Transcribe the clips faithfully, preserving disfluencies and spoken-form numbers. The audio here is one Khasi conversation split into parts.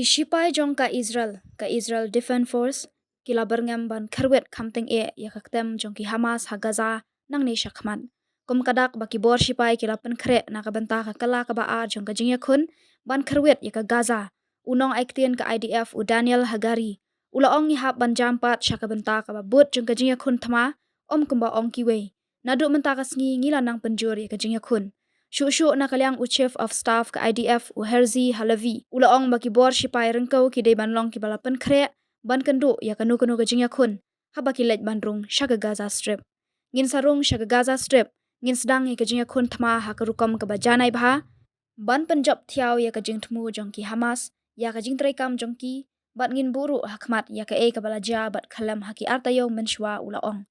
Ki shipai jong ka Israel, ka Israel Defense Force, ki la byrngem ban kyrwit kham tyngeh ïa ka ktem jong ki Hamas ha Gaza nangne shakhmat. Kum ka dak ba ki bor shipai ki la pynkhreh na ka bynta ka kylla kaba ar jong ka jingïakhun ban kyrwit ïa ka Gaza, u nongaiktien ka I D F u Daniel Hagari u la ong ngi hap ban jam pat sha ka bynta kaba bud jong ka jingïakhun thma, ym kumba ong kiwei. Naduh mynta ka sngi ngi la nang pynjur ïa ka jingïakhun. Shuh shuh na ka liang u Chief of Staff ka I D F u Herzi Halevi u la ong ba ki bor shipai ryngkew ki dei ban long kiba la pynkhreh ban kynduh ïa kano kano ka jingïakhun haba ki leit ban rung sha ka Gaza Strip. Ngin sa rung sha ka Gaza Strip, ngin sdang ïa ka jingïakhun thma ha ka rukom kaba janai bha ban pynjop thiaw ïa ka jingthmu jong ki Hamas ïa ka jingtreikam jong ki, bad ngin buh ruh ha khmat ïa kaei kaba la jia bad khlem ha ki artaïew mynshuwa, u la ong.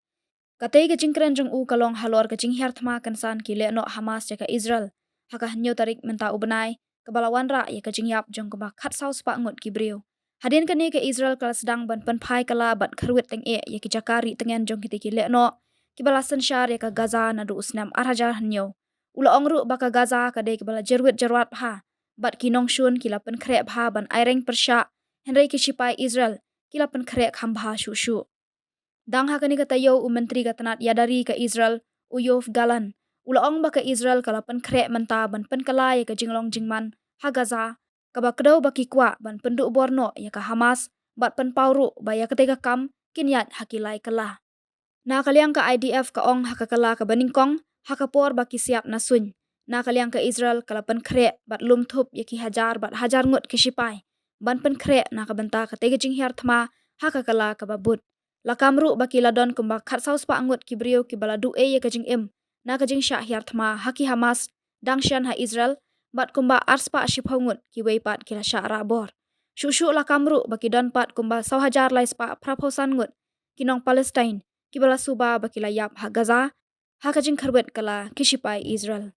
Katei ka jingkren jong u ka long halor ka jinghiar thma kynsan ki lehnoh Hamas ïa ka Israel ha ka hynñiew tarik mynta u bnai, kaba la wanrah ïa ka jingïap jong kumba khatsaw spah ngut ki briew. Hadien kane ka Israel ka la sdang ban pynphai kylla bad kyrwit tyngeh ïa ki jaka rieh tngen jong kitei ki lehnoh kiba la synshar ïa ka Gaza naduh u snem ar hajar hynñiew. U la ong ruh ba ka Gaza ka dei kaba la jyrwit jyrwat bha bad ki nongshun ki la pynkhreh bha ban aireng pyrshah, hynrei ki shipai Israel ki la pynkhreh kham bha shuh shuh. Dang ha kane ka taïew u Myntri ka tnat ïada ri ka Israel u Yoav Gallant u la ong ba ka Israel ka la pynkhreh mynta ban pynkylla ïa ka jinglong jingman ha Gaza, kaba kdew ba ki kwah ban pynduh bor noh ïa ka Hamas bad pynpaw ruh ba ïa katei ka kam kin ïaid ha ki lai kylla. Na ka liang ka I D F ka ong ha ka kylla kaba nyngkong, ha ka por ba ki siat na suiñ, na ka liang ka Israel ka la pynkhreh bad lum thup ïa ki hajar bad hajar ngut ki shipai ban pynkhreh na ka bynta katei ka jinghiar thma ha ka kylla kaba bud. La kam ruh ba ki la don kumba khatsaw spah ngut ki briew kiba la duh ei ïa ka jingim na ka jingshah hiar thma ha ki Hamas dang shen ha Israel, bad kumba ar spah shiphew ngut kiwei pat ki la shah rah bor. Shuh shuh la kam ruh ba ki don pat kumba saw hajar lai spah phra phew san ngut ki nong Palestine kiba la suba ba ki la ïap ha Gaza ha ka jingkyrwit kylla ki shipai Israel.